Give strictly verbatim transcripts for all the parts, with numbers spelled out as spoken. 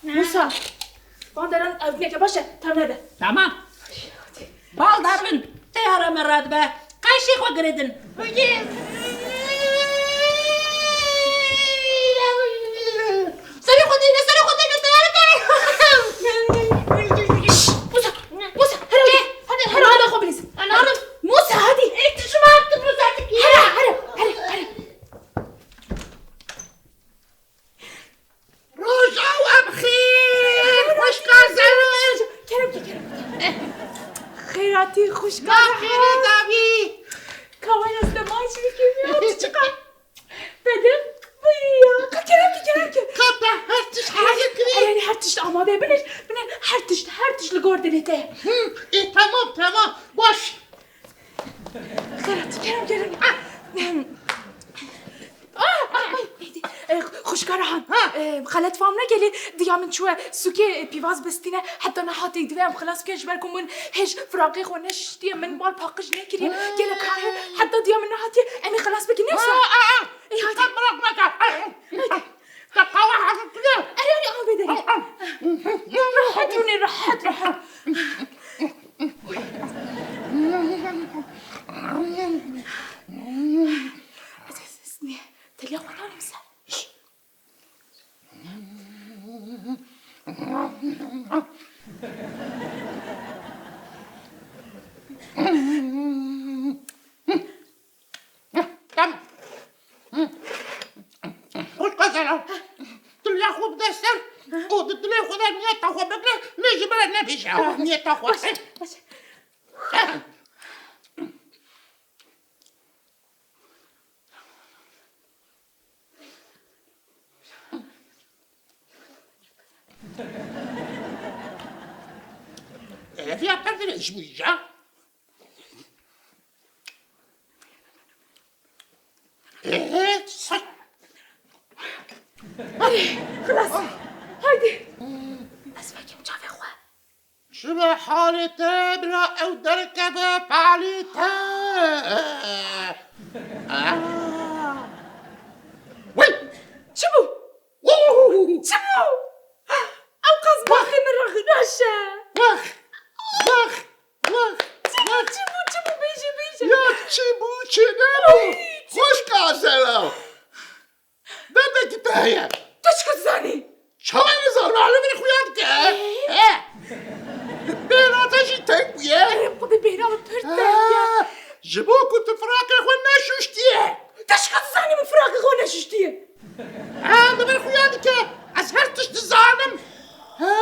Musa, van deran ev neke baş e, tam nebe. Tamam. Bal da bin, teyara me radibe. Qayşê xwe girêdin. Serê xwe deyne, serê xwe deyne, teyara te. Musa, Musa, here, hadi, here, hadi, xwe bilîz. Musa, hadi. Ê, tu şima tu Musa, tu kî? Here, here, here, here. Roja we bi xêr, xwişka Zero. Kerem ki, kerem ki. Xêratî xwişka. Na xêrê davî. Kawayê ez te maç bikim ya, tu çiqa. Pede bûyî ya. Ka kerem ki, kerem ki. Ka te her tişt hazir kirî. Erê, erê, her tişt amade. Binêr, binêr, her tişt, her tişt li gor dilê te. Hı, e, tamam, tamam. Baş. Xêratî, kerem, kerem. Ah! Ah, ay, neydi? E, xwişka Rehan. Ha. E, xelet fam negelî, diya min çûye sûkê, e, pîvaz bistîne, heta nehatiye, divê em xilas bikin, ji ber ku min hêj firaqê xwe neşiştiye, min mal paqij nekiriye. Gelek karê, heta diya min nehatiye, em ê xilas bikin, ne wisa? Ha, ha, ha. Ê, hadi. Te miraq neke. Hadi. Te qehwe hazir kiriye. Erê, erê, ama bêdengî. Rehet rûnê, rehet, rehet. Ez, ez, ez niye? Teliya xwe danîm ser. Tamam. Xwişka Zero. Tiliya xwe bide ser û di dilê xwe de niyeta xwe bigire, lê ji min re nebêje ew niyeta xwe. Baş, baş. Ev ya pir dirêj bû îca. Ee, sa- Xilas. Haydi. Ez vekim çavê xwe. Çi be halê te, bira, ew derkeve palê te? Aa! Wey! Çi bû? Wû! Çi bû? Ew qas baxê min re xiraş e. Wex! Wex! Wex! Çi bû, çi bû, çi bû? Bêje, bêje. Ya çi bû, çi nebû? Ay, çi- Xwişka Zero. Derdekî te heye. Tu çi zanî? Çawa nizanim, alî min xuya dike. Ee? He? Bêhna te jî teng bûye. Erê, xwedê bêhna min pir teng e. Ha, ji bo ku tu firaqê xwe neşuştiye. Tu çi zanî min firaqê xwe neşuştiye? Ha, li vir xuya dike. Ez her tişt dizanim. Ha,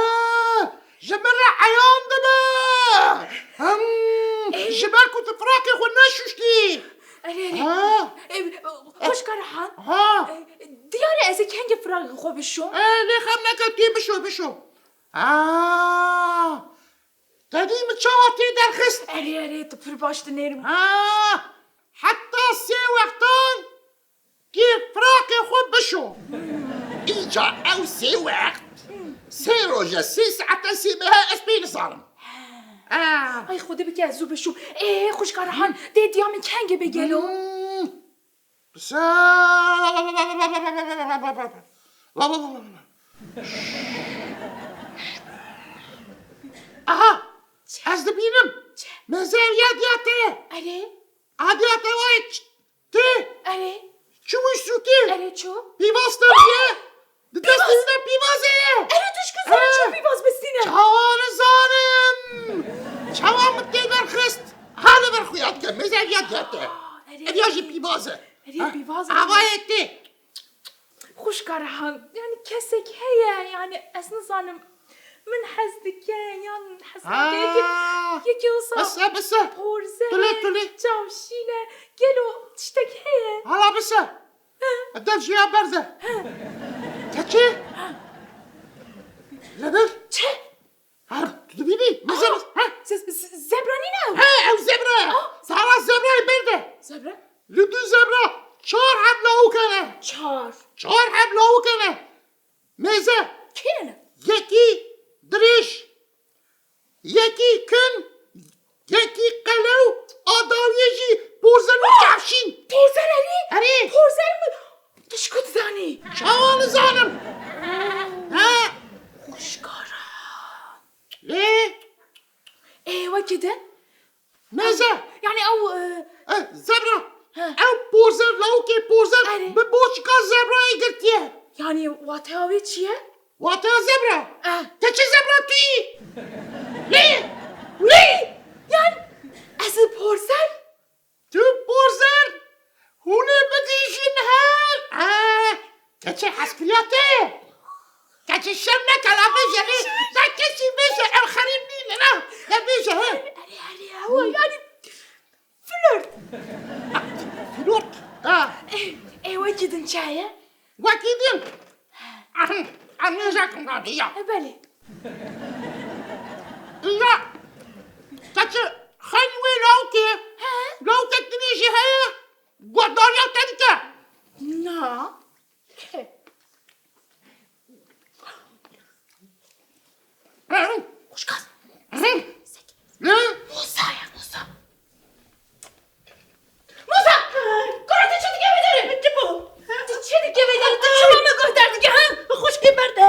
ji min re eyan dibe. Him, Ê. Ji ber ku tu firaqê xwe neşuştî. Erê, erê. Ha. Ê, xwişka Rehan. Ha. Ê, diyar e ez ê kengê firaqê xwe bişom. Ê, lê xem neke, tu bişo, bişo. Ha. Te dî min çawa tê derxist. Erê, erê, tu pir baş dinêrim. Ha. Heta sê wextan Kê firaqê xwe bişo. Îca ew sê wext, sê roje, sê saete, sê mehe ez pê nizanim. Ah. Ay, Xwedê bike ez zû bişûm. Ê, xwişka Rehan, dê diya min kengê bê gelo? Hmm. Aha, ez dibînim. Çi? Mêze ev ya diya te ye. Erê. A diya te wayê ç-, Tê! Erê. Çi wî sûkê? Erê ço? Pîvaz te ye. Di destê wî de pîvazê ye. Erê tu ji ku zanî ço pîvaz bistîne? Çawa nizanim? Çawa min tê derxist? Ha li vir xuya dike. Mêze ev ya diya te. Aa, erê. Ev ya jî pîvaz e. Erê pîvaz e. Avayê tê. Xwişka Rehan, yani kesek heye, yani ez nizanim, min hez dike, yan hez nake, yekî, yekî wisa porze ye, çavşîn e, gelo tiştek heye? Hala bise. He. Dev jê ya berze. He. Keçê? Li vir? Çi? Ha, tu dibînî? Mêze, ha? Ze-, ze-, zebra nîne ew? He, ew zebra ye. Aa. Sara zebrayê berde. Zebra? Li du zebra çar heb lawik hene. Çar. Çar heb lawik hene. Mêze. Kî ne? Yekî dirêj. Yekî kin. Yekî qelew. A dawiyê jî porzel û çavşîn. Porzel erê? Erê. Porzel mi? Tu ji ku dizanî? Çawa nizanim? Gidin. Mêze. Yani ew, e, E, zebra. He. Ew porzer, lawikê porzer Erê. bi boçika zebrayê girtiye. Yani wateya wê çi ye? Wateya zebra. Eh. Keçê zebra tu yî. Lê. Lê. Yani ez porzer. Tu porzer. Hûn ê bidîjin her. Eh. Keçê hezkiriyatê. Keçê şerm neke, la bêje rê. Sen kesî bêje, ew xerîb nîne, na. Ya bêje, he. Erê, erê, ew, yani, flört. Flört? Ha. Ê, ê, wekî din çaye? Wekî din? Ahem, em nêjakim radî ya. E, belê. Ya, keçê xeyn wê lawikê. He. Lawikek dinê jî heye, guhdariya te dike. Na. Xwişka. Ne? Musa ya, Musa. Musa! Kara, tu çi dike vê derê? Çi bû? Tu çi dike vê derê? Tu çima min guhdar dike, ha? Xwişkê berde.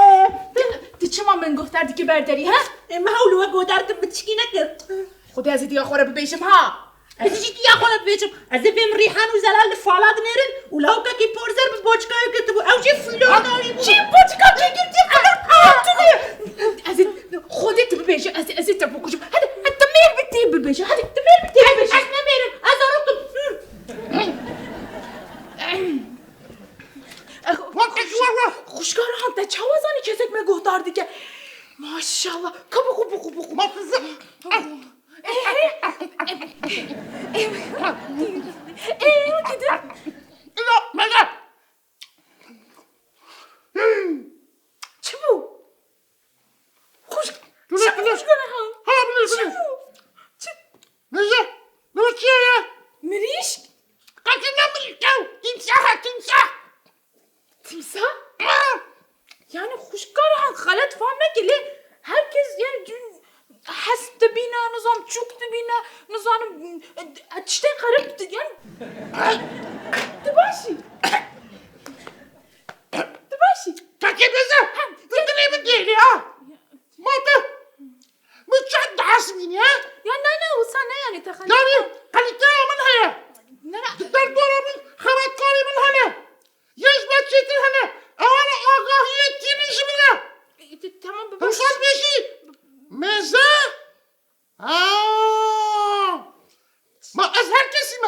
Tu çima min guhdar dike ber derî, ha? Em hewl we guhdar kin, min tişkî nekir. Xwedê ez ê diya xwe re bibêjim, ha? Ez jî diya xwe re dibêjim. Ez ê vêm Rîhan û Zelal li fala dinêrin û lawikekî porzer bi boçikayê girtibû. Ew jî florê bû. Çi boçika kê girtiye? Flor tune. Ez ê Xwedê tu bibêje, ez, ez ê te bikujim. Hadi, hadi, tu mêr bi tê bibêje. Hadi, tu mêr bi tê bibêje. Ez ne mêr im, ez zarok im. Xwişka Rehan, te çawa zanî kesek me guhdar dike? Maşallah. Ka bixwe, bixwe, bixwe. Ma kızım. Ê, ê, ê, ê, ê, wekî din. Ila, mele. Çi bû? Xwişk. Tune, çi bû tune. Xwişka Rehan? Hala bile, çi bile. Bû? Çi? Neyse. Ne çi ya? Mirîşk? Qetî ne mirîşk ya? Timsah, timsah. Timsah? Ha. Yani xwişka Rehan, xelet fam neke lê herkes yani dün hesp dibîne, nizam çûk dibîne, nizanim, e, tiştên xerib di-, yani. Tu baş î? Tu baş î? Kekê bêze, tu dilê min dihêlî ha? Ma tu, min çend dehesibînî ha? Ya ne, ne, wisa ne yani, te xelî. Yani kalîteya min heye. Ne, ne. Di derdora min xebatkarê min hene. Yê ji me çêtir hene. Ewana agahiyê tînin ji min re. E, t-, tamam, bi-, Hemşa dibêjî. Mêze. Ha! Ma ez her kesî me.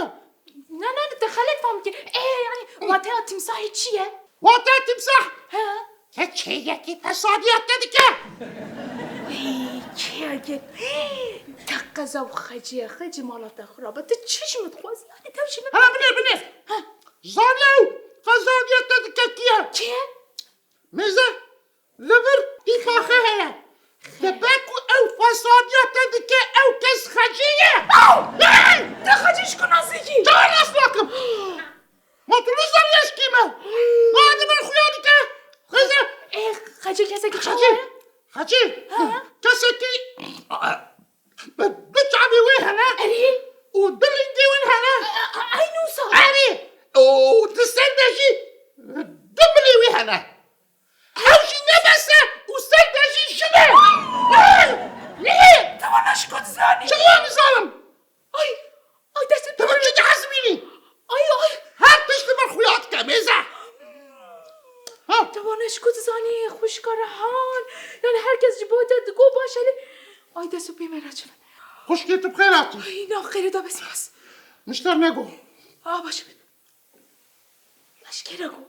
Na, na, na, te xelet fam kir. Ê, yani, wateya timsahê çi ye? Wateya timsah? He. Keçê yekî fesadiya te dike. Ê, kê ye? Te qeza û xecê ye, xecê mala te xirab e. Tu çi ji min dixwazî? Yani, tev ji min Hala binêr, binêr. Ha. Zanî ew fesadiya te dike kî ye? Kê? Mêze, li vir îfaxe heye. Dibe ku ew fesadiya te dike, ew kes xecê ye. Hey! Te xecê ji ku nas dikî? Çawa nas nakim? Ma tu nizanî ez kî me? Ma di min xuya dike. Mêze. Ê, xecê kesekî çawa ye? Xecê. Ha? Kesekî Bi du çavê wê hene. Erê. Û du rîngê win hene. A, a, a, eynû wisa. Erê. Û di ser de jî du milê wê hene. Ew jî ne bes e û ser de jî jin e. Nihê. Te wana ji ku dizanî? Çawa nizanim? Ay. Ay, destê te. Tu min çi dihesibînî? Ay, ay. Her tişt li ber xuya dike, mêze. Ha. Te wana ji ku dizanî, xwişka Rehan? Yani herkes ji bo te digo baş e lê. Ay, dest û pê me re çi. Xwişkê tu bi xêr hatî. Ay, na xêrê da be spas. Mişter nego. A, baş e. Baş kere go.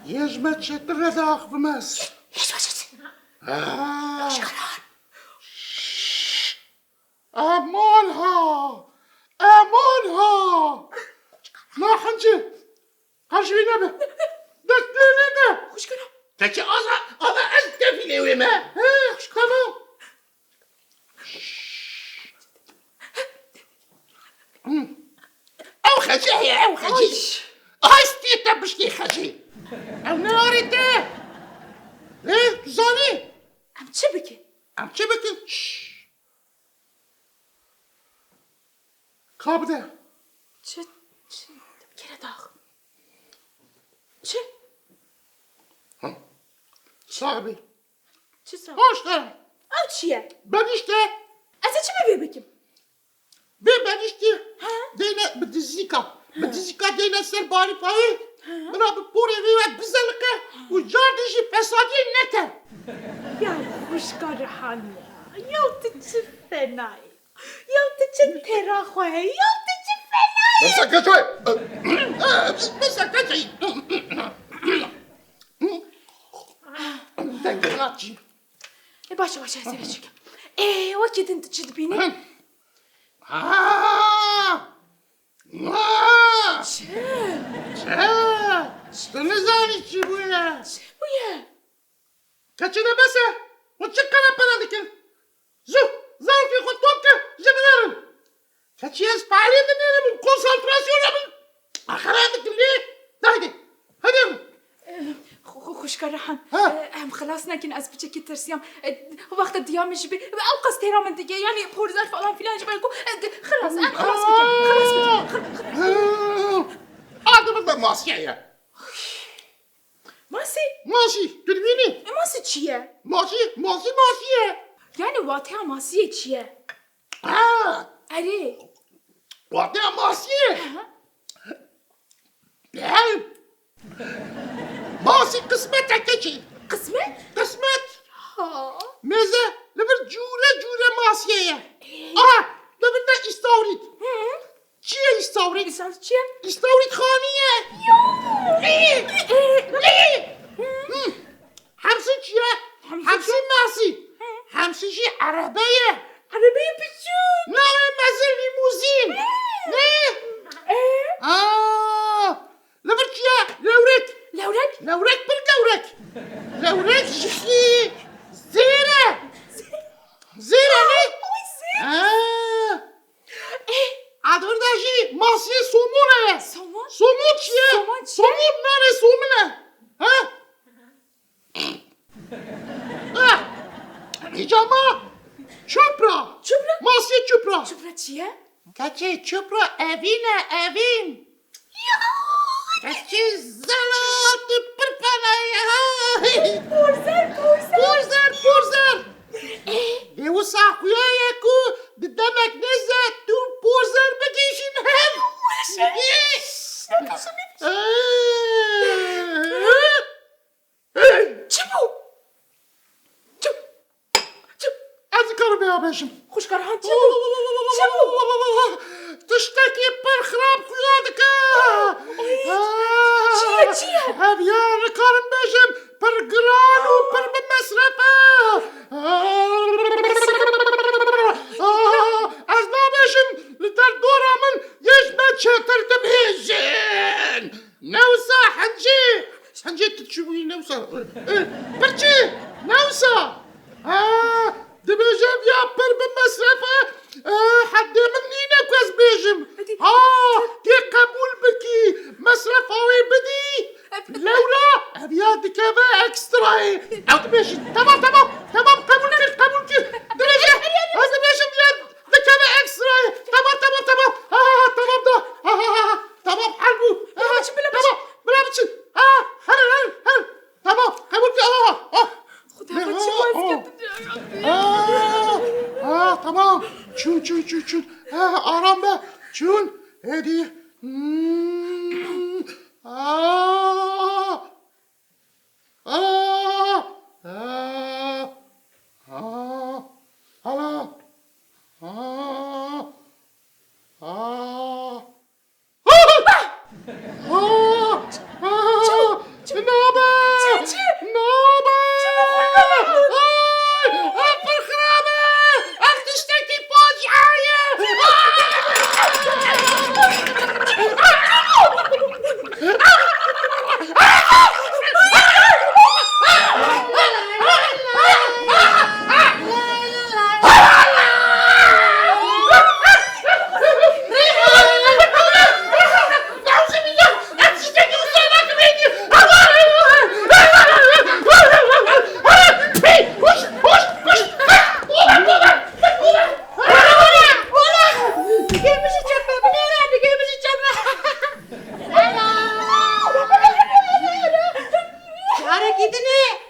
Yê ji me çêtir re diaxivime ez. Hiç baş e. Ha. Xwişka Rehan. Aman ha! Aman ha! Na hincê! Her ji wî nebe! Dest pê nede! Xwişkana! Keçê aza, aza ez tevîlê wê me! He, tamam! Ew xecê heye, ew xecê! Ay! Ay, stê te bişkê xecê! Ew ne arê te! Lê tu zanî? Em çi bikin? Em çi bikin? Şşş! Ka bide. Çi? Çi? Kere dax. Çi? Hı. Sax bî. Çi sağ ol? Hoş geldin. Ew çi ye? Benişte. Ez ê çi bi vê bikim? Vê beniştî Ha? Deyne bi dizîka. Bi dizîka deyne ser barîpayê. Ha? Bira bi porê vê ve bizelike û cardî jî fesadiyê neke. Ya xwişka Rihan ya. Ya tu çi fena yî. Ya tu çi tera xwe heyî. Ya tu çi fena yî. Besa keçay. Besa keçay. Dengê naçî. E, baş e, baş e, ez ê vê çêkim. E, wekî din tu çi dibînî? Ha! Ha! Çi? Çi? Tu nizanî çi bûye? Çi bûye? Keçê de bes e. Hûn çi qerepere dikin? Zû, zarokê xwe tom ke, ji min herin. Keçê ez feelê dinêrim û konsantrasyona min xera dikim lê. Haydi, hadi. Xu-, xu-, xwişka Rihan, Ha. e, em xilas nekin, ez piçekî tirsiyam. E, wexta diya min jî bê, ew qas têra min dike, yanî porzer falan filan ji ber ku, e, di-, xilas, em xilas bikin, xilas bikin. Xil-, xil-, Ha. Adi min de masiye ye. Masî? Masî, tu dibînî? E, masî çi ye? Masî, masî, masî ye. Yani wateya masiyê çi ye? Ha! Erê. Wateya masiyê? Aha. Hey! Masî qismet e keçî. Qismet? Qismet. Ha. Mêze li vir cûre cûre masiyê ye. Ee? Aha, li vir de îstawrît. Hı. Çi ye îstawrît? Îstawrît çi ye? Îstawrît xanî ye. Ya! Ê! Ê! Hı. Hemsî çi ye? Hemsî Hemsî çi? Masî. Hı. Hemsî jî erebe ye. Erebeyê biçûk. Navê mezin lîmuzîn. Hı. Ne? Ê? Aa! Li vir çi ye? Lewrek. Lewrek? Lewrek pir gewrek. Lewrek jixî zêr e. Zêr e ne? Oy, zêr. Ha. Eh. A di vir de jî masiyê somon e. Somon? Somon çi ye? Somon çi ye? Somon nanê somon e. Ha? Ah. Hicama çupra. Çupra? Masiyê çupra. Çupra çi ye? Keçê çupra evîn e, evîn. Ya! Keçê zela tu pir fena yî, ha! Porzer, porzer. Porzer, porzer. Ê wisa xuya ye ku di demek nêze tu porzer bigihîşîn hev. Weş e. Ê! Çi bû? Çi, çi, ez dikarim vêya bêjim. Xwişka Rihan çi bû? Çi bû? Tiştekî pir xirab xuya dike. Oy, çi ye, çi ye? Ev ya nikarim bêjim, pir giran û pir bi mesref e. Ez nabêjim, li derdora min yê ji me çêtir dibêjin. Ne wisa hencî. Sence tu çi bûyî ne wisa? Eh, birçî? Ne wisa? Ha, dibêje ya pir bi mesref e. Eh, heddê min nîne ku ez bêjim. Hadi. Ha, tê qebûl bikî. Mesrefa wê bidî. Lewra, ev ya dikeve ekstrayê. Ew dibêjin. Tamam, tamam. Tamam, qebûl kir, qebûl kir. Dibêje, ez dibêjim ya dikeve ekstrayê. Tamam, tamam, tamam. Ha, ha, ha, tamam da. Ha, ha, ha, ha. Tamam, hal bû. Bila biçin, bila biçin. Tamam, bila biçin. Ha, her, her, her. Tamam, qebûl kir. Ah, ah. Xuda, me çi waz kir. Ah, ah, tamam. Çûn, çûn, çûn, çûn. Ah, aram be. Çûn. Hêdî. Hmm. Ah. Ah. Ah. Ah. Ah. Ah. Ah! Ah! Ah! Nabe! Nabe! Ay! Ev pir xirab e! Ev tiştekî facia ye! Carekî din e.